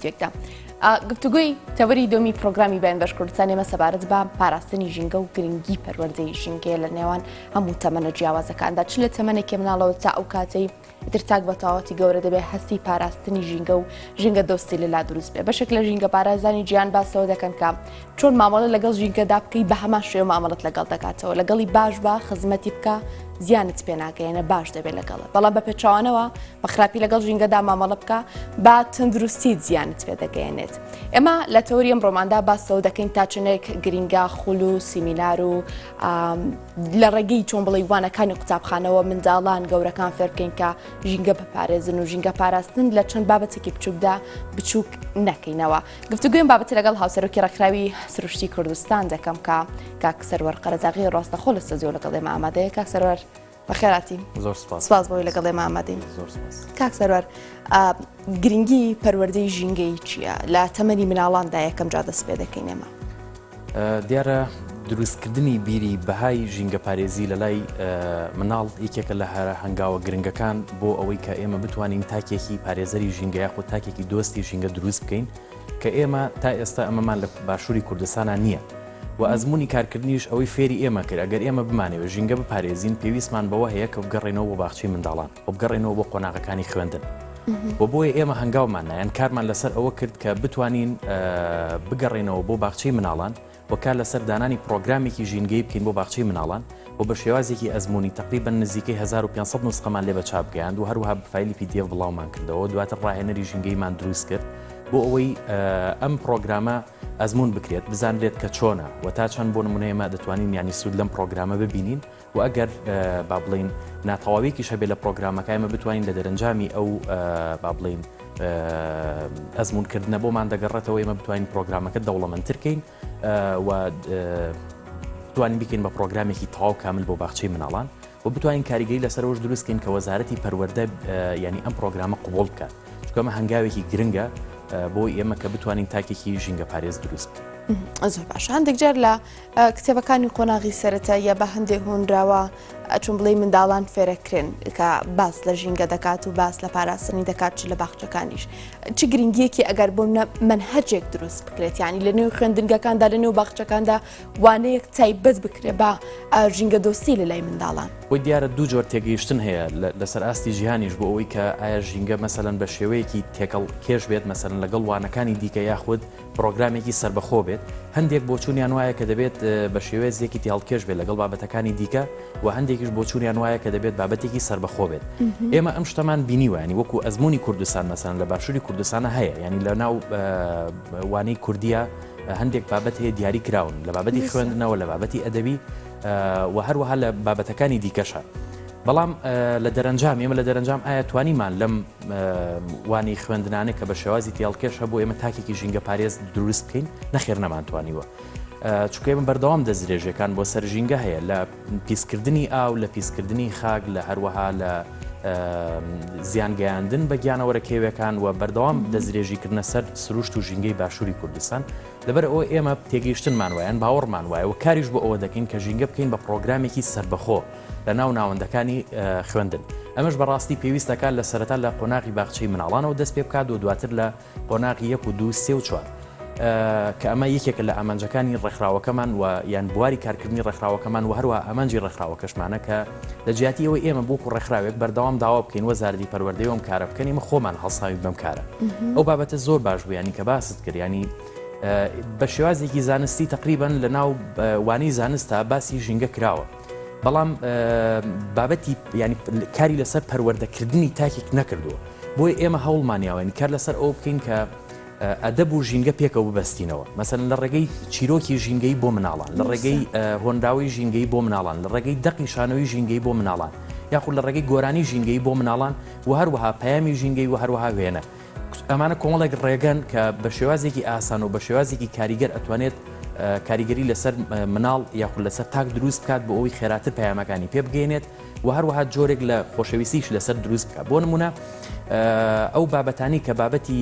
ڤیدیۆکدا. گفتوگۆی تەوەری دۆمی پرۆگرامی بەیان بەش کوردستان ئێمە سەبارەت بە پاراستنی ژینگە و گرنگی پەروەردەی ژینگەیە لە نێوان هەموو تەمەنە جیاوازەکاندا چ لە تەمەنێکی مناڵەوە تا ئەو کاتەی ئیتر تاک بە تەواوەتی گەورە دەبێت هەستی پاراستنی ژینگە و ژینگە دۆستی لەلا دروست بێ بەشێک لە ژینگە پارازانی جیان باسەوە دەکەن کە چۆن مامەڵە لەگەڵ ژینگەدا بکەی بە هەمان شێوە مامەڵەت لەگەڵ دەکاتەوە لەگەڵی باش بە خزمەتی بکە زیانت پێناگەیەنە باش دەبێت لەگەڵت بەڵام بە پێچوانەوە بە خراپی لەگەڵ ژینگەدا مامەڵە بکە با تەندروستیت زیانت پێ دەگەیەنێت. ئێمە لە تەوەری ئەمڕۆماندا باس لەوە دەکەین تا چەندێک گرینگە خول و سیمینار و لە ڕێگەی چۆن بڵێی وانەکانی قوتابخانەوە منداڵان گەورەکان فێر بکەین کە ژینگە بپارێزن و ژینگە پاراستن لە چەند بابەتێکی بچووکدا بچووک نەکەینەوە. گفتوگۆیم بابەتی لەگەڵ هاوسەرۆکی ڕێکخراوی سروشتی کوردستان دەکەم کە کاک سەروەر قەرەداغی ڕاستەخۆ لە ستۆدیۆ لەگەڵ ئێمە ئامادەیە. کاک سەروەر بەخێراتی زۆر سپاس سپاس بۆی لەگەڵ ئێمە ئامادەین زۆر سپاس کاک سەروەر گرنگی پەروەردەی ژینگەی چییە لە تەمەنی مناڵاندا یەکەم جا دەست پێ دەکەین ئێمە؟ دیارە دروستکردنی بیری بەهای ژینگەپارێزی لە لای مناڵ یەکێکە لە هەرە هەنگاوە گرنگەکان بۆ ئەوەی کە ئێمە بتوانین تاکێکی پارێزەری ژینگە یاخود تاکێکی دۆستی ژینگە دروست بکەین کە ئێمە تا ئێستا ئەمەمان لە باشووری کوردستانە نییە. و ئەزموونی کارکردنیش ئەوەی فێری ئێمە کرد ئەگەر ئێمە بمانەوێت ژینگە بپارێزین پێویستمان بەوە هەیە کە بگەڕێینەوە بۆ باخچەی منداڵان و بگەڕێینەوە بۆ قۆناغەکانی خوێندن و بۆیە ئێمە هەنگاومان نا یان کارمان لەسەر ئەوە کرد کە بتوانین بگەڕێینەوە بۆ باخچەی مناڵان و کار لەسەر دانانی پرۆگرامێکی ژینگەی بکەین بۆ باخچەی مناڵان و بە شێوازێکی ئەزمموی تقریبا نزیکەی 1500 نوسخەمان لێ بە چاپ گەیاند و هەروەها بە فایلی PDF بڵاومان کردەوە دواتر ڕاهێنەری ژینگەیمان دروست کرد بۆ ئەوەی ئەم پرۆگرامە ئەزموون بکرێت بزانرێت کە چۆنە و تا چەند بۆ نمونە ئێمە دەتوانین ینی سوود لەم پرۆگرامە ببینین و ئەگەر با بڵین ناتەواویەکیش هەبێت لە پرۆگرامەکە ئێمە بتوانین لە دەرەنجامی ئەو با بڵین ئەزمونکردنە بۆمان دەگەڕێتەوە ئێمە بتوانین پرۆگرامەکە دەوڵەمەندترکەین و بتوانین بیکەین بە پرۆگرامێکی تەواو کامل بۆ باخچەی مناڵان و بتوانین کاریگەری لەسەرەوەش دروست کەین کە وەزارەتی پەروەردە یانی ئەم پرۆگرامە قبوڵ بکات چونکە ئەمە هەنگاوێکی گرنگە بۆ ئێمە کە بتوانین تاکێکی ژینگە پارێز دروست بکەین. زۆر باشە هەندێک جار لە کتێبەکانی قۆناغی سەرەتاییە بە هەندێک هۆنراوە چون بڵێ منداڵان فێرەکرێن کە باس لە ژینگە دەکات و باس لە پاراستنی دەکات چ لە باخچەکانیش چ گرنگیەکی ئەگەر بۆ منهەجێک دروست بکرێت ینی لە نێو خوێندنگەکاندا لە نێو باخچەکاندا وانەیەک تایبەت بکرێ بە ژینگەدۆستی لە لای منداڵان. بۆی دیارە دوو جۆر تێگەیشتن هەیە لەسەر ئاستی جیهانیش بۆ ئەوەی کە ئایا ژینگە مەسەلەن بە شێوەیەکی تێکەڵ کێش بێت مەسەلەن لەگەڵ وانەکانی دیکە یاخود پڕۆگرامێکی سەربەخۆ بێت هەندێک بۆچوونیان وایە کە دەبێت بە شێوێزێکی تێهەڵکێش بێت لەگەڵ بابەتەکانی دیکە و هەندێکیش بۆچوونیان وایە کە دەبێت بابەتێکی سەربەخۆ بێت ئێمە ئەم شتەمان بینیوە ینی وەکو ئەزمموی کوردستان مەسەن لە باشووری کوردستانە هەیە ینی لە ناو وانەی کوردیە هەندێک بابەت هەیە دیاری کراون لە بابەتی خوێندنەوە لە بابەتی ئەدەبی و هەروەها لە بابەتەکانی دیکەشە. بەڵام لە دەرەنجام ئێمە لە دەرەنجام ئایا توانیمان لەم وانەی خوێندنانە کە بە شێوازی تێڵکێش هەبوو ئێمە تاکێکی ژینگە پارێز دروست بکەین نەخێر نەمانتوانیوە. چونکە ئێمە بەردەوام دەستدرێژیەکان بۆ سەر ژینگە هەیە لە پیسکردنی ئاو لە پیسکردنی خاک لە هەروەها لە زیان گەیاندن بە گیانەوەرە کێوێکان و بەردەوام دەستدرێژیکردنە سەر سروشت و ژینگەی باشووری کوردستان لەبەر ئەوە ئێمە تێگەیشتنمان وایە باوەڕمان وایە و کاریش بۆ ئەوە دەکەین کە ژینگە بکەین بە پرۆگرامێکی سەربەخۆ لە ناو ناوەندەکانی خوێندن ئەمەش بەڕاستی پێویستەکە لە سەرەتا لە قۆناغی باخچەی مناڵانەوە دەست پێ بکات و دواتر لە قۆناغی یەک و دوو سێ و چوار کە ئەمە یەکێکە لە ئامانجەکانی ڕێکخراوەکەمان و یان بواری کارکردنی ڕێکخراوەکەمان و هەروە ئامانجی ڕێکخراوەکەشمانە کە لە جیاتی ئەوەی ئێمە بۆکو ڕێکخراوێک بەردەوام داوا بکەین وەزارەتی پەروەردەی ئەم کارە بکەن ئێمە خۆمان هەڵساوین بەم کارە ئەو بابەتە زۆر باش بوو ینی کە باست کرد ینی بە شێوازێکی زانستی تقریبا لە ناو وانەی زانستا باسی ژینگە کراوە بەڵام بابەتی ینی کاری لەسەر پەروەردەکردنی تاکێک نەکردووە بۆیە ئێمە هەوڵمان یاوە کار لەسەر ئەوە بکەین کە ئەدەب و ژینگە پێکەوە ببەستینەوە مەسەلەن لە ڕێگەی چیرۆکی ژینگەی بۆ مناڵان لە ڕێگەی هۆنراوەی ژینگەی بۆ مناڵان لە ڕێگەی دەقی شانۆی ژینگەی بۆ مناڵان یاخود لە ڕێگەی گۆرانی ژینگەی بۆ مناڵان و هەروەها پەیامی ژینگەی و هەروەها وێنە ئەمانە کۆمەڵێک ڕێگەن کە بە شێوازێکی ئاسان و بە شێوازێکی کاریگەر ئەتوانێت کاریگەری لەسەر مناڵ یاخود لەسەر تاک دروست بکات بۆ ئەوەی خێراتر پەیامەکانی پێ بگەینێت و هەروەها جۆرێک لە خۆشەویستیش لەسەر دروست بکە بۆ نمونە ئەو بابەتانی کە بابەتی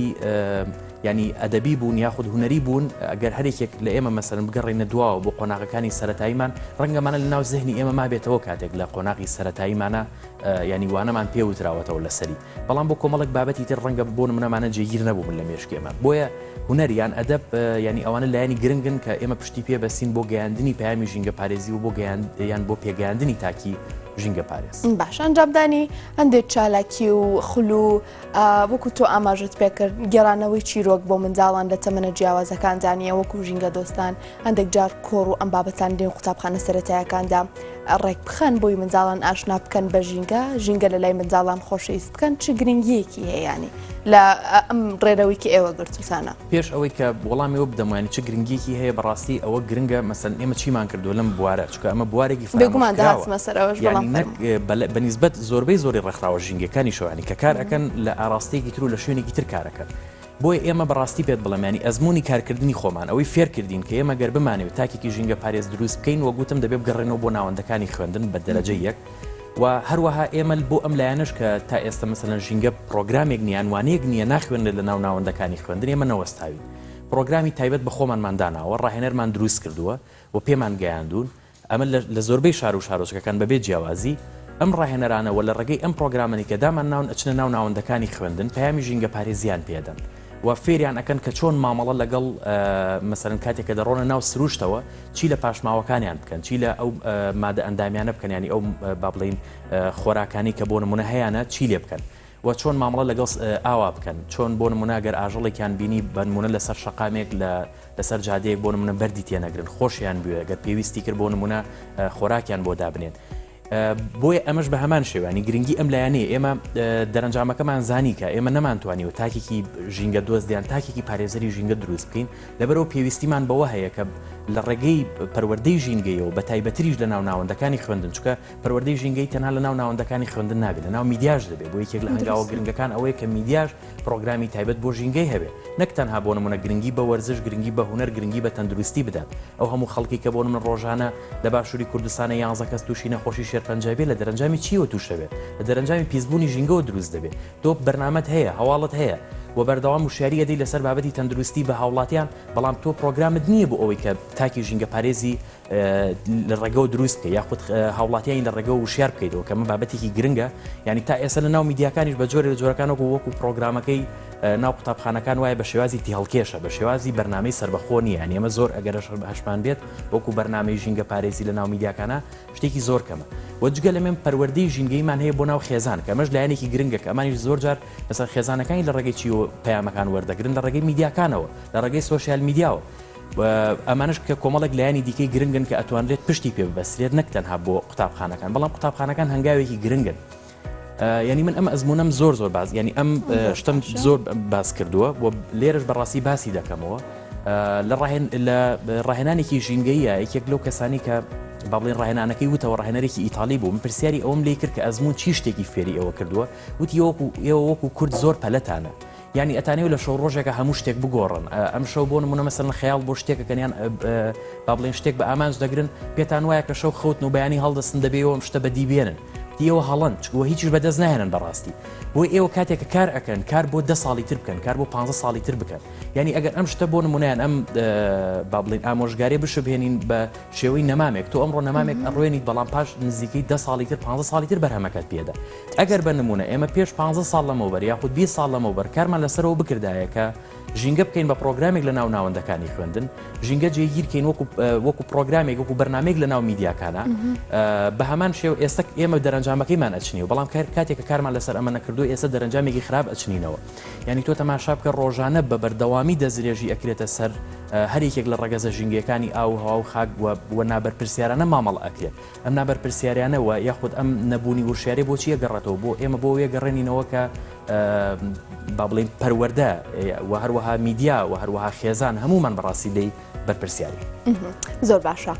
یانی ئەدەبی بوون یاخود هونەری بوون، ئەگەر هەریەکێک لە ئێمە مەسەلەن بگەڕێینە دواوە بۆ قۆناغەکانی سەرەتاییمان، ڕەنگە ئەمانە لە ناو زهنی ئێمە مابێتەوە کاتێک لە قۆناغی سەرەتاییمانە یانی وانەمان پێ وتراوەتەوە لەسەری، بەڵام بۆ کۆمەڵێک بابەتی تر ڕەنگە بۆ نمونە ئەمانە جێگیر نەبووبن لە مێشکی ئێمە. بۆیە هونەر یان ئەدەب یانی ئەوانە لایەنی گرنگن کە ئێمە پشتی پێ بەستین بۆ گەیاندنی پەیامی ژینگەپارێزی و بۆ گەیاند یان بۆ پێگەیاندنی تاکی ژینگەپارێز. باشە ئەنجامدانی هەندێک چالاکی و خول و وەکو تۆ ئاماژەت پێکرد گێڕانەوەی چیرۆک بۆ منداڵان لە تەمەنە جیاوازەکاندا نییە وەکو ژینگە دۆستان هەندێک جار کۆڕ و ئەم بابەتان لێن قوتابخانە سەرەتایەکاندا ڕێک بخەن بۆی منداڵان ئاشنا بکەن بە ژینگە ژینگە لە لای منداڵان خۆشەویست بکەن چ گرنگیەکی هەیەیانی لە ئەم ڕێرەوەی کە ئێوە گرتوتانە. پێش ئەوەی کە وەڵامی ئەوە بدەم یانی چ گرنگیەکی هەیە بەڕاستی ئەوە گرنگە مەسەلەن ئێمە چیمان کردووە لەم بوارە چونکە ئەمە بوارێکی بێگومان فەرامۆشکراوە دەهاتمە سەر ئەوەش بەڵام یانی نەک فەرموو. بە نیسبەت زۆربەی زۆری ڕێکخراوە ژینگەکانیشەوە یانی کە کار ئەکەن لە ئاراستەیەکی تر و لە شوێنێکی تر کار ئەکەن بۆیە ئێمە بەڕاستی پێت بڵێم یانی ئەزموونی کارکردنی خۆمان ئەوەی فێر کردین کە ئێمە گەر بمانەوێت تاکێکی ژینگە پارێز دروست بکەین وەک وتم دەبێ بگەڕێنەوە بۆ ناوەندەکانی خوێندن بە دەرەجەی یەک و هەروەها ئێمە بۆ ئەم لایەنەش کە تا ئێستا مەسەلەن ژینگە پڕۆگرامێک نییە یان وانەیەک نییە ناخوێنرێت لە ناو ناوەندەکانی خوێندن ئێمە نەوەستاوین پڕۆگرامی تایبەت بە خۆمانمان داناوە ڕاهێنەرمان دروست کردووە و پێمان گەیاندوون ئەمە لە زۆربەی شار و شارۆچکەکان بەبێ جیاوازی ئەم ڕاهێنەرانە و لە ڕێگەی ئەم پڕۆگرامەنی کە دامان ناون ئەچنە ناو ناوەندەکانی خوێندن پەیامی ژینگەپارێزیان پێدەن و فێریان ئەکەن کە چۆن مامەڵە لەگەڵ مەسەلەن کاتێک کە دەڕۆنە ناو سروشتەوە چی لە پاشماوەکانیان بکەن چی لە ئەو مادە ئەندامیانە بکەن ینی ئەو با بڵین خۆراکانی کە بۆ نمونە هەیەە چی لێ بکەن و چۆن مامەڵە لەگەڵ ئاوا بکەن چۆن بۆ نمونە گەر ئاژەڵێکیان بینی بەنمونە لەسەر شەقامێک لە لەسەر جادەیەک بۆ نمونە بەردی تێنەگرن خۆشیان بوێ گەر پێویستی کرد بۆ نمونە خۆراکیان بۆ دابنێن. بۆیە ئەمەش بە هەمان شێوە ینی گرنگی ئەم لایەنەیە ئێمە دەرەنجامەکەمان زانی کە ئێمە نەمانتوانیوە تاکێکی ژینگە دۆست یان تاکێکی پارێزەری ژینگە دروست بکەین لەبەرەوە پێویستیمان بەوە هەیە کە لە ڕێگەی پەروەردەی ژینگەیەوە بە تایبەتریش لە ناو ناوەندەکانی خوێندن چکە پەروەردەی ژینگەی تەنها لە ناو ناوەندەکانی خوێندن نابێت لە ناو میدیاش دەبێت بۆ یەکێک لە هەنگاوە گرنگەکان ئەوەیە کە میدیاش پڕۆگرامی تایبەت بۆ ژینگەی هەبێ نەک تەنها بۆ نمونە گرنگی بە وەرزش گرنگی بە هونەر گرنگی بە تەندروستی بدات ئەو هەموو خەڵکی کە بۆ نمونە ڕۆژانە لە باشوری کوردستانە یانزە کەس توشی نەخۆشی شێرپەنجە بێ لە دەرەنجامی چیەوە توش دەبێت لە دەرەنجامی پیسبوونی ژینگەوە دروست دەبێت تۆ بەرنامەت هەیە هەواڵت هەیە و بەردەوام وشیاری ئەدەی لەسەر بابەتی تەندروستی بە هاوڵاتیان بەڵام تۆ پڕۆگرامت نییە بۆ ئەوەی کە تاکی ژینگەپارێزی لە ڕێگەوە دروست بکەی یاخود هاوڵاتیانی لە ڕێگەوە وشیار بکەیتەوە کە ئەمە بابەتێکی گرنگە یعنی تا ئێستا لە ناو میدیاکانیش بە جۆرێ لە جۆرەکان وەکو وەکو پرۆگرامەکەی ناو قوتابخانەکان وایە بە شێوازی تیهەڵکێشە بە شێوازی بەرنامەی سربەخۆ نییە یعنی ئەمە زۆر ئەگەر هەشمان بێت وەکو بەرنامەی ژینگە پارێزی لە ناو میدیاکانە شتێکی زۆر کەمە و جگە لەمێن پەروەردەی ژینگەیمان هەیە بۆ ناو خێزان کە ئەمەش لایەنێکی گرنگە کە ئەمانیش زۆر جار لەسەر خێزانەکانی لە ڕێگەی چی پەیامەکان وەردەگرن لە ڕێگەی میدیاکانەوە لە ڕێگەی سۆشیال میدیاوە ئەمانەش کە کۆمەڵێک لایەنی دیکەی گرنگن کە ئەتوانرێت پشتی پێ ببەسترێت نەک تەنها بۆ قوتابخانەکان بەڵام قوتابخانەکان هەنگاوێکی گرنگن یعنی من ئەم ئەزمونەم زۆر زۆر باز یعنی ئەم شتم زۆر باس کردووە و لێرەش بەڕاستی باسی دەکەمەوە لە ڕاهێن لە ڕاهێنانێکی ژینگەیە یەکێک لەو کەسانی کە با بڵێن ڕاهێنانەکەی وتەوە ڕاهێنەرێکی ئیتالی بوو من پرسیاری ئەوم لێ کرد کە ئەزمون چی شتێکی فێری ئەوە کردووە وتی وەکو ئێوە وەکو کورد زۆر پەلەتانە یانی ئەتانەوێ لە شەو ڕۆژێکا هەموو شتێک بگۆڕن ئەم شەو بۆ نمونە مەسەلەن خەیاڵ بۆ شتێکەکەن یان با بڵێن شتێک بە ئامانج دەگرن پێتان وایە کە شەو خەوتن و بەیانی هەڵدەستن دەبێ ئێوە ئەم شتە بەدی بێنن ئێوە هەڵەن چکوە هیچیش بەدەست ناهێنن بەڕاستی بۆ ئێوە کاتێک کە کار ئەکەن کار بۆ دە ساڵی تر بکەن کار بۆ پ ساڵی تر بکەن یعنی ئەگەر ئەم شتە بۆ نمونیان ئەم با بڵین ئامۆژگاری بشبهێنین بە شێوەی نەمامێک تۆ ئەمڕۆ نەمامێک ئەڕوێنیت بەڵام پاش نزیکەی دە ساڵی تر پ ساڵی تر بەرهەمەکەت پێدا ئەگەر بە نموونە ئێمە پێش پانزە ساڵ لەمەوبەر یاخود 20 ساڵ لەمەوبەر کارمان لەسەرەوە بکردایە کە ژینگە بکەین بە پرۆگرامێک لە ناو ناوەندەکانی خوێندن ژینگە جێگیر کەین وەکو وەکو پرۆگرامێک وەکو بەرنامەیەک لە ناو میدیاکانە بە هەمان شێوە ئێستا ئێمە دەرەنجامەکەیمان ئەچنیەوە بەڵام کار کاتێک کە کارمان لەسەر ئەمە نەکردو ئێستا دەرەنجامێکی خراپ ئەچنینەوە یعنی تۆ تەماشا بکە ڕۆژانە بە بەردەوامی دەستدرێژی ئەکرێتە سەر هەر یەکێک لە ڕەگەزە ژینگەکانی ئاو و هەوا و خاک و نابەرپرسیارانە مامەڵە ئەکرێت ئەم نابەرپرسیاریانە و یاخود ئەم نەبوونی وشیاری بۆچی ئەگەڕێتەوە بۆ ئێمە بۆ وێ گەڕێنینەوە کە با بڵین پەروەردە و هەروەها میدیا و هەروەها خێزان هەمومان بەڕاستی لی بەرپرسیاری. زۆر باشە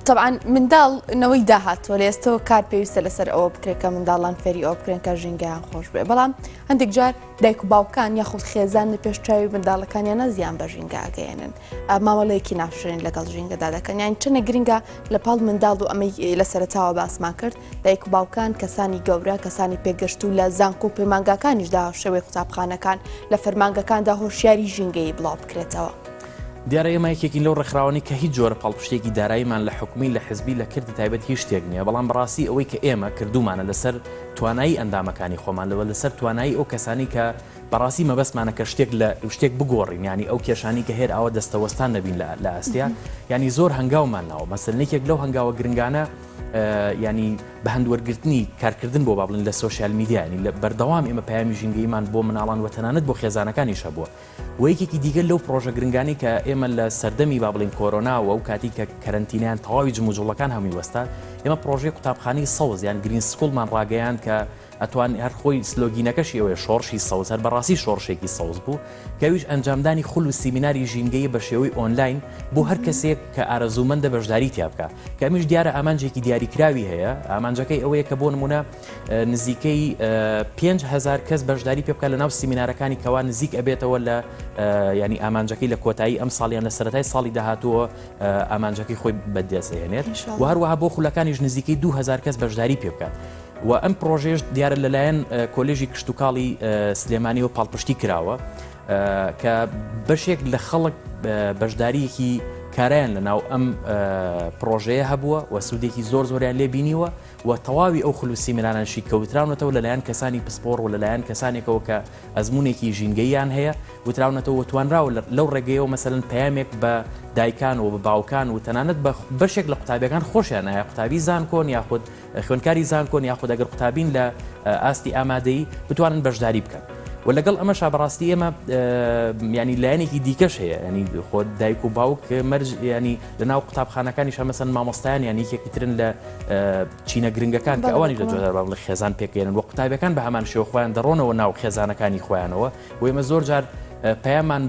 تەبعەن منداڵ نەوەی داهاتووە لە ئێستەوە کار پێویستە لەسەر ئەوە بکرێت کە منداڵان فێری ئەوە بکرێن کە ژینگەیان خۆش بێ بەڵام هەندێک جار دایک و باوکان یاخود خێزان لە پێش چاوی منداڵەکانیانە زیان بە ژینگە ئەگەیەنن مامەڵەیەکی ناشرین لەگەڵ ژینگەدا دەکەن یان چەنە گرنگە لە پاڵ منداڵ و ئەمەی لە سەرەتاوە باسمان کرد دایک و باوکان کەسانی گەورە کەسانی پێگەشتوو لە زانکۆ و پەیمانگاکانیشدا شێوەی قوتابخانەکان لە فەرمانگەکاندا هۆشیاری ژینگەیی بڵاو بکرێتەوە. دیارە ئێمە یەکێکین لەو ڕێکخراوانەی کە هیچ جۆرە پاڵپشتییەکی داراییمان لە حکومی، لە حزبی، لە کەرتی تایبەت هیچ شتێک نییە، بەڵام بەڕاستی ئەوەی کە ئێمە کردوومانە لەسەر توانایی ئەندامەکانی خۆمان و لەسەر توانایی ئەو کەسانەی کە بەڕاستی مەبەستمانە کە شتێک لە شتێک بگۆڕین یانی ئەو کێشانەی کە هێر ئاوە دەستەوەستان نەبین لە لە ئاستیا یانی زۆر هەنگاومان ناوە مەسەلەن یەکێک لەو هەنگاوە گرنگانە ینی بە هەند وەرگرتنی کارکردن بۆ با بڵێن لە social media ینی لە بەردەوام ئێمە پەیامی ژینگەییمان بۆ مناڵان و تەنانەت بۆ خێزانەکانیش هەبووە و یەکێکی دیگە لەو پرۆژە گرنگانی کە ئێمە لە سەردەمی با بڵین کۆرۆنا و ئەو کاتی کە کەرەنتینیان تەواوی جموجوڵەکان هەمووی وەستا ئێمە پرۆژەی قوتابخانەی سەوز یان green school مان ڕاگەیاند کە ئەتوان هەر خۆی سلۆگینەکەشی ئەوەیە شۆڕشی سەوز هەر بەڕاستی شۆڕشێکی سەوز بوو کە ئەویش ئەنجامدانی خول و سیمیناری ژینگەیی بە شێوەی ئۆنلاین بۆ هەر کەسێک کە ئارەزوومەندە بەشداری تیا بکا کە ئەمیش دیارە ئامانجێکی دیاریکراوی هەیە ئامانجەکەی ئەوەیە کە بۆ نمونە نزیکەی 5هزار کەس بەشداری پێ بکە لە ناو سیمینارەکانی کەوا نزیک ئەبێتەوە لە ینی ئامانجەکەی لە کۆتایی ئەم ساڵیان لە سەرەتای ساڵی داهاتووە ئامانجەکەی خۆی بەدەستهێنێت و هەروەها بۆ خولەکانیش نزیکەی 2000 کەس بەشداری پێ بکات. و ئەم پڕۆژەیەش دیارە لەلایەن کۆلێژی کشتوکاڵی سلێمانیەوە پاڵپشتی کراوە کە بەشێک لە خەڵک بەشداریەکی کارایان لە ناو ئەم پڕۆژەیە هەبووە و سوودێکی زۆر زۆریان لێ بینیوە و تەواوی ئەو خول و سیمینارانشی کەوتراونەتەوە لەلایەن کەسانی پسپۆڕ و لەلایەن کەسانێکەوە کە ئەزمونێکی ژینگەییان هەیە وتراونەتەوە و توانراوە لەو ڕێگەیەوە مەسەلەن پەیامێک بە دایکان و بە باوکان و تەنانەت بە بەشێک لە قوتابیەکان خۆشیان ئایا قوتابی زانکۆن یاخود خوێندکاری زانکۆن یاخود ئەگەر قوتابین لە ئاستی ئامادەیی بتوانن بەشداری بکەن. و لەگەڵ ئەمەشا بەڕاستی ئێمە ینی لایەنێکی دیکەش هەیە ینی خۆ دایک و باوک مەرج ینی لە ناو قوتابخانەکانی شەمەسەن مامۆستایان یان یەکێکی ترن لە چینە گرنگەکان کە ئەوانی لە جۆدار بڵێ خێزان پێکێنن و قوتابەکان بە هەمان شێوە خۆیان دەڕۆنەوە ناو خێزانەکانی خۆیانەوە و ئێمە زۆر جار پەیامان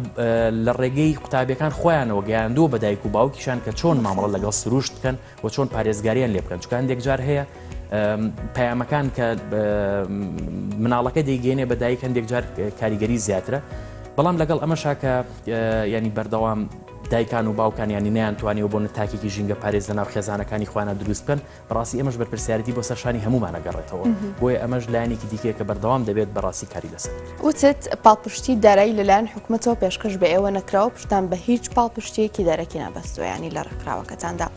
لە ڕێگەی قوتابیەکان خۆیانەوە گەیاندووە بە دایک و باوکیشان کە چۆن مامەڵە لەگەڵ سروشت بکەن و چۆن پارێزگاریان لێ بکەن چونکە هەندێک جار هەیە پەیامەکان کە مناڵەکە دەیگەێنێ بە دایک هەندێک جار کاریگەری زیاترە بەڵام لەگەڵ ئەمەشا کە ینی بەردەوام دایکان و باوکان ینی نیان توانیوە بۆ تاکێکی ژینگە پارێز لە ناو خێزانەکانی خۆیانە دروست بکەن بەڕاستی ئەمەش بەرپرسیارەتی بۆ سەر شانی هەموومان ئەگەڕێتەوە بۆیە ئەمەش لایەنێکی دیکەیە کە بەردەوام دەبێت بەڕاستی کاری لەسەر بکرێت. وتت پاڵپشتی دارایی لەلایەن حکومەتەوە پێشکەش بە ئێوە نەکراوە پشتان بە هیچ پاڵپشتییەکی دەرەکی نەبەستووە یانی لە ڕێکخراوەکەتاندا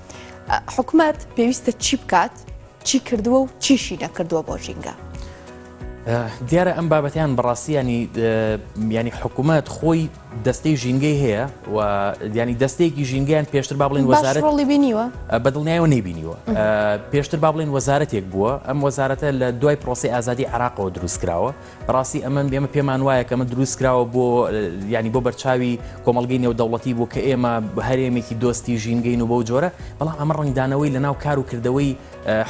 حکومەت پێویستە چی بکات چی کردووە و چیشی نەکردووە بۆ ژینگە؟ دیارە ئەم بابەتیان بەڕاستی ینی ینی حکوومەت خۆی دەستەی ژینگەی هەیە و ینی دەستەیەکی ژینگەیان پێشتر با بڵێن وەزارەت ڕۆڵی بینیوە بە دڵنیایەوە نەیبینیوە پێشتر با بڵێن وەزارەتێک بووە ئەم وەزارەتە لە دوای پرۆسی ئازادی عراقەوە دروست کراوە بەڕاستی ئەمە ئێمە پێمان وایە کە ئەمە دروست کراوە بۆ ینی بۆ بەرچاوی کۆمەڵگەی نێودەوڵەتی بوو کە ئێمە هەرێمێکی دۆستی ژینگەین و بەو جۆرە بەڵام ئەمە ڕەنگدانەوەی لەناو کار و کردەوەی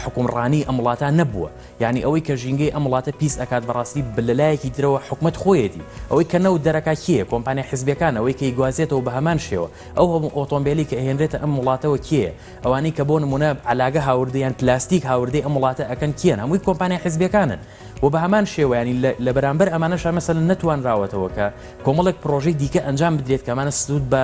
حکومڕانی ئەم وڵاتە نەبووە یانی ئەوەی کە ژینگەی ئەم وڵاتە پیس ئەکات بەڕاستی لە لایەکی ترەوە حکومەت خۆیەتی ئەوەی کە نەوت دەرەکا کێیە کۆمپانیا حزبیەکان ئەوەی کە ئیگوازێتەوە بە هەمان شێوە ئەو هەموو ئۆتۆمبێلی کە ئەهێنرێتە ئەم وڵاتەوە کێیە ئەوانەی کە بۆ نمونە عەلاگە هاوردە یان پلاستیک هاوردەی ئەم وڵاتە ئەکەن کێن هەمووی کۆمپانیا حزبیەکانن و بە هەمان شێوە ینی لە بەرامبەر ئەمانەشا مەسەلەن نەتوانراوەتەوە کە کۆمەڵێک پرۆژەی دیکە ئەنجام بدرێت کە ئەمانە سوود بە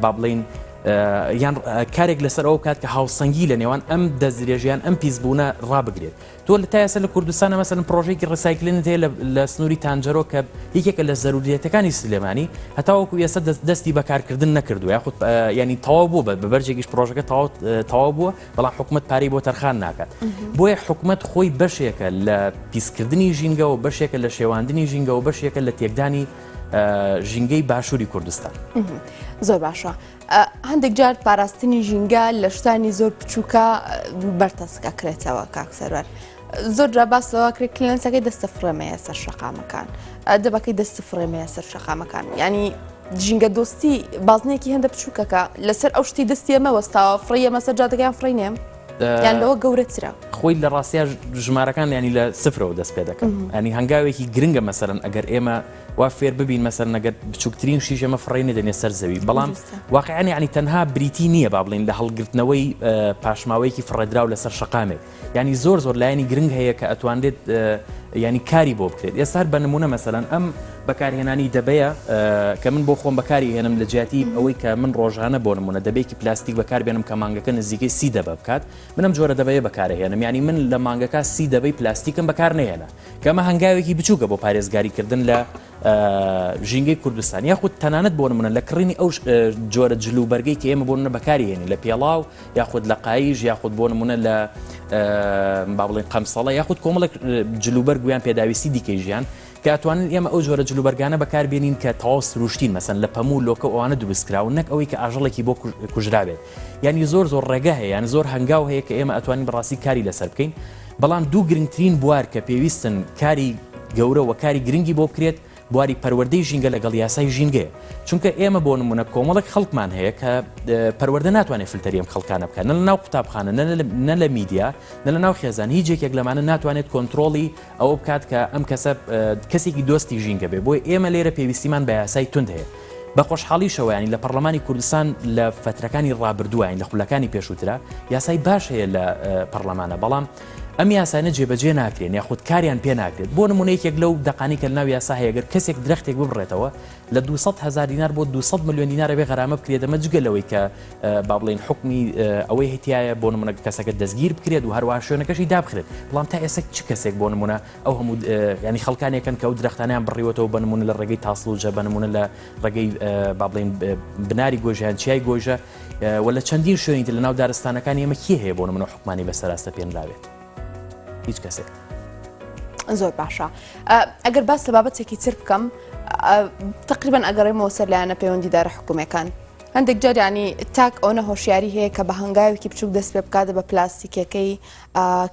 با بڵین یان کارێک لەسەر ئەو کات کە هاوسەنگی لە نێوان ئەم دەستدرێژیان ئەم پیسبوونە ڕابگرێت تۆ لە تا ئێستا لە کوردستانە مەسەلەن پرۆژێکی recycling ت هەیە لە سنووری تانجەرۆ کە یەکێکە لە زەروریەتەکانی سلێمانی هەتاوەکو ئێستا دەستی بەکارکردن نەکردو یاخود ینی تەواو بوو بە بەرجێکیش پرۆژەکە تەواو بووە بەڵام حکومت پارەی بۆ تەرخان ناکات بۆیە حکومت خۆی بەشێکە لە پیسکردنی ژینگەوە بەشێکە لە شێواندنی ژینگەوە بەشێکە لە تێکدانی ژینگەی باشووری کوردستان. زۆر باشە هەندێک جار پاراستنی ژینگە لە شتانی زۆر بچووکە بەرتەسک ئەکرێتەوە کاک سەروەر. زۆر جا باس لەوە کرێت کلێنسەکەی دەستە فڕێمەیە سەر شەقامەکان دەبەکەی دەست فڕێمەیە سەر شەقامەکان ینی ژینگە دۆستی بازنێکی هەندە بچووکەکە لەسەر ئەو شتی دەستی ئەمە وەستاوە فڕی ئەمە سەر جادەکەیان فڕینێ. یان لەوە گەورەترە؟ خۆی لە ڕاستیا ژمارەکان ینی لە سفرەوە دەست پێ دەکەن ینی هەنگاوێکی گرنگە مەسەرن ئەگەر ئێمە وا فێر ببین مەسەر نەگەر بچووکترین شیش ئێمە فڕێ نەدەنێ سەر زەوی بەڵام واقعیان ینی تەنها بریتی نییە با بڵین لە هەڵگرتنەوەی پاشماوەیەکی فڕێدراو لەسەر شەقامێک ینی زۆر زۆر لایەنی گرنگ هەیە کە ئەتوانرێت ینی کاری بۆ بکرێت ئێستا هەر بە نمونە مەسەلەن ئەم بەکارهێنانی دەبەیە کە من بۆ خۆم بەکاری هێنم لە جیاتی ئەوەی کە من ڕۆژانە بۆ نمونە دەبێکی پلاستیک بەکاربێنم کە مانگەکە نزیکەی سی دەبە بکات منم جۆرە دەبەیە بەکارهێنم ینی من لە مانگەکە سی دەبەی پلاستیکم بەکار نهێنا کە ئەمە هەنگاوێکی بچووکە بۆ پارێزگاریکردن لە ژینگەی کوردستان یاخود تەنانەت بۆ نمونە لە کڕینی ئەو جۆرە جل و بەرگەی کە ئێمە بۆ نمونە بەکاری هێنین لە پێڵاو یاخود لە قایش یاخود بۆ نمونە لە با بڵێن قەمسەڵە یاخود کۆمەڵێک جل و بەرگ یان پێداویستی دیکەی ژیان کە ئەتوانن ئێمە ئەو جۆرە جلوبەرگانە بەکاربێنین کە تەواو سروشتین مەسەن لە پەموو و لۆکە و ئەوانە دروست کراون نەک ئەوەی کە ئاژەڵێکی بۆ کوژرابێت یانی زۆر زۆر ڕێگە هەیە یان زۆر هەنگاو هەیە کە ئێمە ئەتوانین بەڕاستی کاری لەسەر بکەین بەڵام دوو گرنگترین بوار کە پێویستن کاری گەورە و کاری گرنگی بۆ بکرێت بواری پەروەردەی ژینگە لەگەڵ یاسای ژینگەیە چونکە ئێمە بۆ نمونە کۆمەڵێک خەڵکمان هەیە کە پەروەردە ناتوانێت فلتەری ئەم خەڵکانە بکات نە لە ناو قوتابخانە نە لە میدیا نە لە ناو خێزان هیچ یەکێک لەمانە ناتوانێت کۆنترۆڵی ئەوە بکات کە ئەم کەسە کەسێکی دۆستی ژینگە بێ بۆیە ئێمە لێرە پێویستیمان بە یاسای توند هەیە بە خۆشحاڵیشەوە ینی لە پەرلەمانی کوردستان لە فترەکانی ڕابردووە لە خولەکانی پێشووترا یاسای باش هەیە لە پەرلەمانە بەڵام ئەم یاسانە جێبەجێ ناکرێن یاخود کاریان پێ ناکرێت بۆ نمونە یەکێک لەو دەقانی کە لەناو یاسا هەیە گەر کەسێک درەختێک ببڕێتەوە لە 200 هزار دینار بۆ 200 میلیۆن دینار ئەبێ غەرامە بکرێت ئەمە جگە لەوەی کە با بڵێین حوکمی ئەوەی هەتیایە بۆ نمونە کەسەکە دەستگیر بکرێت و هەروەها شوێنەکەشی دابخرێت بەڵام تا ئێستا چ کەسێک بۆ نمونە ئەو هەموو ینی خەڵکانێکن کە ئەو درەختانیان بڕیوەتەوە بە نمونە لە ڕێگەی تاسڵوجە بە نمونە لە ڕێگەی با بڵێین بناری گۆژیان چیای گۆژە و لە چەندین شوێنی تر لە ناو دارستانەکانی ئێمە کێ هەیە بۆ نمونە حکومانی بەسەراستە پێنراوێت هیچ کەسێک. زۆر باشە ئەگەر باس لە بابەتێکی تر بکەم تقریبان ئەگەڕێمەوە سەر لایەنە پەیوەندیدارە حکوومەکان هەندێک جار یانی تاک ئەونە هۆشیاری هەیە کە بە هەنگاوێکی بچوک دەست پێ بکات بە پلاستیکەکەی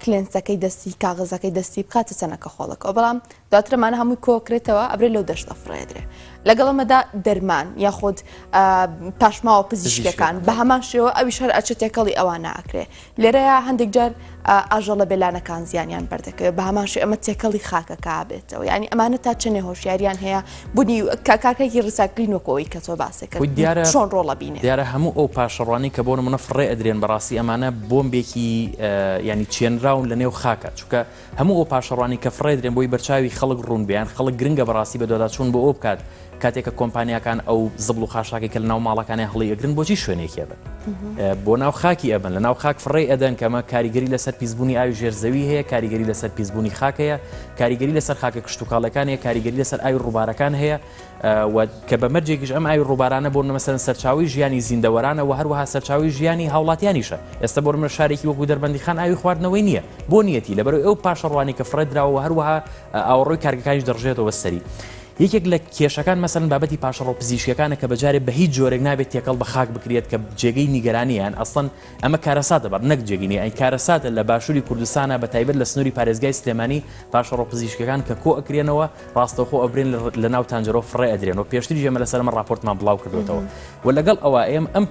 کلێنسەکەی دەستی کاغەزەکەی دەستی بکاتە چەنەکە خۆڵەکەەوە بەڵام دواتر ئەمانە هەمووی کۆکرێتەوە ئەبرێ لەو دەشتە فڕێدرێ لەگەڵ ئەمەدا دەرمان یاخود پاشماوە پزیشکەکان بە هەمان شێوە ئەویش هەر ئەچێت تێکەڵی ئەوانە ئەکرێ لێرەیە هەندێک جار ئاژەڵە بێلانەکان زیانیان بەردەکەوێت بە هەمان شێوە ئەمە تێکەڵی خاکەکە بێتەوە یعنی ئەمانە تا چەندێ هۆشیاریان هەیە بونی کارکێکی recycling وەکو ئەوەی کە تۆ باسی کرد دیارە چۆن ڕۆڵە بینێ دیارە هەموو ئەو پاشەڕوانەی کە بۆ نمونە فڕێ ئەدرێن بەڕاستی ئەمانە بۆمبێکی ینی چێنراون لە نێو خاکە چونکە هەموو ئەو پاشەڕوانەی کە فڕێ درێن بۆی بەرچاوی خەڵک ڕوون بێ یان خەڵک گرنگە بەڕاستی بەدواداچوون بۆ ئەو بکات کاتێک کە کۆمپانیاکان ئەو زبڵ و خاشاکەی کە لەناو ماڵەکانیان هەڵی ئەگرن بۆچی شوێنێکی ئەبن بۆ ناو خاکی ئەبن لە ناو خاک فڕێ ئەدەن کەمە کاریگەری لەسەر پیسبوونی ئاوی ژێر زەوی هەیە کاریگەری لەسەر پیسبوونی خاک هەیە کاریگەری لەسەر خاکە کشتتوکاڵەکان هەیە کاریگەری لەسەر ئاوی ڕووبارەکان هەیە و کە بە مەرجێکیش ئەم ئاوی ڕووبارانە بۆ مەسەن سەرچاوی ژیانی زیندەوەرانە و هەروەها سەرچاوی ژیانی هاوڵاتیانیشە ئێستا بۆ منە شارێکی وەکو دەربەندیخان ئاوی خواردنەوەی نییە بۆ نیەتی لەبەرەوەی ئەو پاشەڕوانی کە فڕێ دراوە هەروەها ئاوەڕۆی کارگەکانیش دەڕژێتەوە سەری. یەکێک لە کێشەکان مەسەلەن بابەتی پاشەڕۆ پزیشکیەکانە کە بەجارێ بە هیچ جۆرێک نابێت تێکەڵ بە خاک بکرێت کە جێگەی نیگەرانیە یان ئەسڵەن ئەمە کارەساتە بەڕ نەک جێگەی نیگەرانی کارەساتە لە باشوری کوردستانە بە تایبەت لە سنوری پارێزگای سلێمانی پاشەڕۆ پزیشکیەکان کە کۆ ئەکرێنەوە ڕاستەوخۆ ئەبرێن لە ناو تانجەرۆ فڕێ ئەدرێن و پێشتریش ئێمە لەسەر ئەمە ڕاپۆرتمان بڵاو کردوێتەوە و لەگەڵ ئەوە ئێم ئەم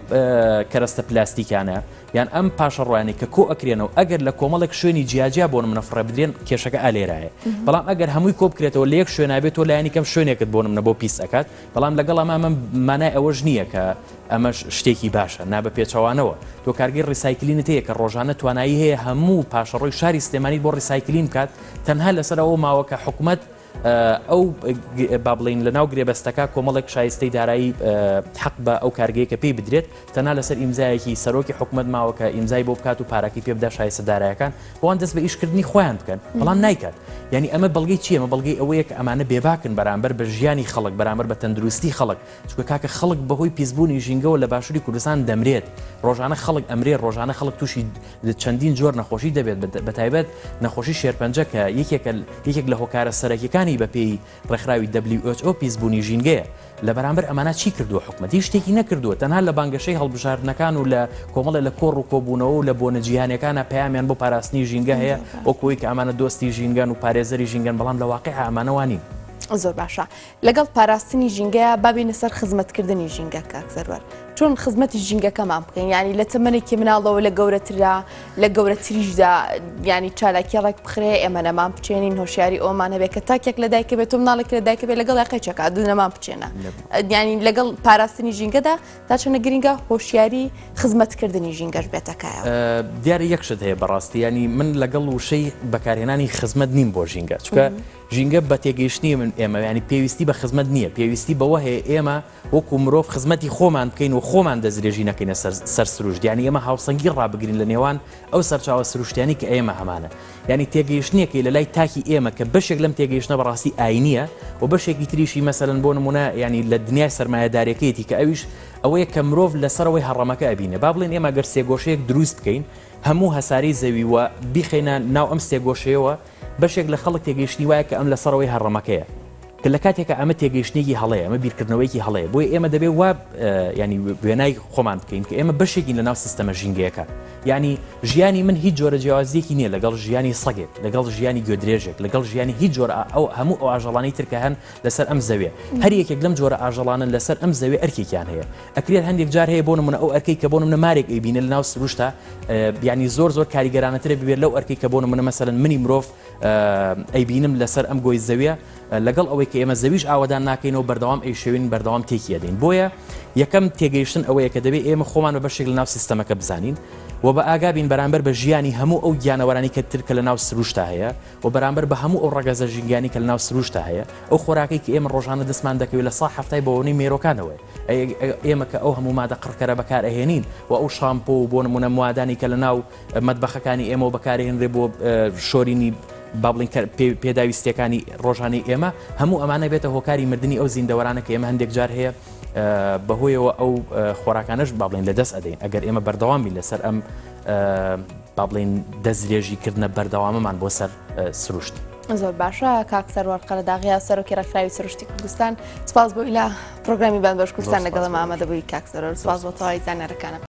کەرەستە پلاستیکانە یان ئەم پاشەڕۆیانەی کە کۆ ئەکرێنەوە ئەگەر لە کۆمەڵێک شوێنی جیاجیا بۆ نمونە فڕێ بدرێن کێشەکە ئا لێرایە بەڵام ئەگەر هەمووی کۆ بکرێتەوە لە یەک شوێنا بێت تۆ لایەنی کەم شوێنێکت بۆ نمونە بۆ پیس ئەکات بەڵام لەگەڵ ئەمە ئەمە مانای ئەوەش نییە کە ئەمەش شتێکی باشە نا بە پێچەوانەوە تۆ کارگەی recycling ت هەیە کە ڕۆژانە توانایی هەیە هەموو پاشەڕۆی شاری سلێمانی بۆ recycling بکات تەنها لەسەر ئەوە ماوە کە حکومەت ئەو با بڵێین لە ناو گرێبەستەکە کۆمەڵێک شایستەی دارایی حەق بە ئەو کارگەیە کە پێی بدرێت تەنها لەسەر ئیمزایەکی سەرۆکی حکومەت ماوە کە ئیمزای بۆ بکات و پارەکەی پێ بدا شایستە دارایەکان بۆوان دەست بە ئیشکردنی خۆیان بکەن بەڵام نایکات یعنی ئەمە بەڵگەی چییە ئەمە بەڵگەی ئەوەیە کە ئەمانە بێباکن بەرامبەر بە ژیانی خەڵک بەرامبەر بە تەندروستی خەڵک چونکە کاکە خەڵک بەهۆی پیسبوونی ژینگەوە لە باشووری کوردستان دەمرێت ڕۆژانە خەڵک ئەمرێ ڕۆژانە خەڵک تووشی چەندین جۆر نەخۆشی دەبێت بەتایبەت نەخۆشی شێرپەنجە کە یەکێکە یەکێک لە هۆکارە سەرەکیەکانی بەپێی ڕێکخراوی WHO پیسبوونی ژینگەیە لە بەرامبەر ئەمانە چی کردووە حکومەت هیچ شتێکی نەکردووە تەنها لە بانگەشەی هەڵبژاردنەکان و لە کۆمەڵێ لە کۆڕ و کۆبوونەوە و لە بۆنە جیهانیەکانە پەیامیان بۆ پاراستنی ژینگە هەیە وەکو ئەوەی کە ئەمانە دۆستی ژینگەن و پارێزەری ژینگەن بەڵام لە واقیع ئەمانە وانین. زۆر باشە لەگەڵ پاراستنی ژینگەیە با بێینە سەر خزمەتکردنی ژینگە کاک سەروەر چۆن خزمەتی ژینگەکەمان بکەین ینی لە تەمەنێکی مناڵەوە لە گەورەترا لە گەورەتریشدا ینی چالاکی ڕێک بخرێ ئێمە نەمان بچێنین هۆشیاری ئەومان هەبێت کە تاکێک لە دایکە بێت و مناڵێک لە دایکە بێت لەگەڵ یاقەی چەکا دوو نەمان بچێنە ینی لەگەڵ پاراستنی ژینگەدا تا چەنە گرینگە هۆشیاری خزمەتکردنی ژینگەش بێتە کایەوە؟ دیارە یەک شت هەیە بەڕاستی ینی من لەگەڵ وشەی بەکارهێنانی خزمەت نیم بۆ ژینگە چونکە ژینگە بە تێگەیشتنی من ئێمە ینی پێویستی بە خزمەت نییە پێویستی بەوە هەیە ئێمە وەکو مرۆڤ خزمەتی خۆمان بکەین و خۆمان دەستدرێژی نەکەینە سەر سەر سروشت یعنی ئێمە هاوسەنگی ڕابگرین لە نێوان ئەو سەرچاوە سروشتیانی کە ئێمە هەمانە یعنی تێگەیشتنێکی لە لای تاکی ئێمە کە بەشێک لەم تێگەیشتنە بەڕاستی ئاینیە و بەشێکی تریشی مەسەلەن بۆ نمونە یعنی لە دنیای سەرمایەدارەکەیەتی کە ئەویش ئەوەیە کە مرۆڤ لەسەرەوەی هەڕەمەکە ئەبینێ با بڵێن ئێمە گەر سێگۆشەیەک دروست بکەین هەموو هەسارەی زەوی و بیخەینە ناو ئەم سێگۆشەیەوە بەشێک لە خەڵک تێگەیشتنی وایە کە ئەم لەسەرەوەی هەڕەمەکەیە کە لە کاتێکا ئەمە تێگەیشتنێکی هەڵەیە ئەمە بیرکردنەوەیەکی هەڵەیە بۆیە ئێمە دەبێت وا ینی وێنای خۆمان بکەین کە ئێمە بەشێکین لە ناو سیستەمە ژینگەیەکە یعنی ژیانی من هیچ جۆرە جیاوازیەکی نییە لەگەڵ ژیانی سەگێک لەگەڵ ژیانی گوێدرێژێک لەگەڵ ژیانی هیچ جۆرە ئەو هەموو ئەو ئاژەڵانی ترکە هەن لەسەر ئەم زەوێ هەر یەکێک لەم جۆرە ئاژەڵانە لەسەر ئەم زەوێ ئەرکێکیان هەیە ئەکرێت هەندێک جار هەیە بۆ نمونە ئەو ئەرکەی کە بۆ نمونە مارێک ئەیبینێ لە ناو سروشتا یعنی زۆر زۆر کاریگەرانەترە ببێت لەو ئەرکەی کە بۆ نمونە مەسەلەن منی مرۆڤ ئەیبینم لەسەر ئەم گۆی زەویە لەگەڵ ئەوەی کە ئێمە زەویش ئاوەدان ناکەینەوە بەردەوام ئەیشێوین بەردەوام تێکی ئەدەین بۆیە یەکەم تێگەیشتن ئەوەیە کە دەبێت ئێمە خۆمان بە بەشێک لە ناو سیستەمەکە بزانین و بە ئاگابین بەرامبەر بە ژیانی هەموو ئەو گیانەوەرانی کە تر کە لە ناو سروشتا هەیە و بەرامبەر بە هەموو ئەو ڕەگەزە ژینگانی کە لە ناو سروشتا هەیە ئەو خۆراکەی کە ئێمە ڕۆژانە دەستمان دەکەوێت لە سا هەفتای بەوەنەی مێرۆکانەوەی ئێمە کە ئەو هەموو مادە قڕکەرە بەکار ئەهێنین و ئەو شامپۆ و بۆ نمونە موادانی کە لە ناو مەتبەخەکانی ئێمەوە بەکارهێنرێ بۆ شۆرینی با بڵین پێداویستیەکانی ڕۆژانەی ئێمە هەموو ئەمانە بێتە هۆکاری مردنی ئەو زیندەوەرانە کە ئێمە هەندێک جار هەیە بەهۆیەوە ئەو خۆراکانەش با بڵین لە دەست ئەدەین ئەگەر ئێمە بەردەوام بین لەسەر ئەم با بڵین دەستدرێژی کردنە بەردەوامەمان بۆ سەر سروشت. زۆر باشە کاک سەروەر قەرەداغیا سەرۆکی ڕێکخراوی سروشتی کوردستان سپاس بۆ لە پرۆگرامی بان بەش کوردستان لەگەڵ ئامادە بووی کاک سەروەر سپاس بۆ تەواوی زانیارەکانە.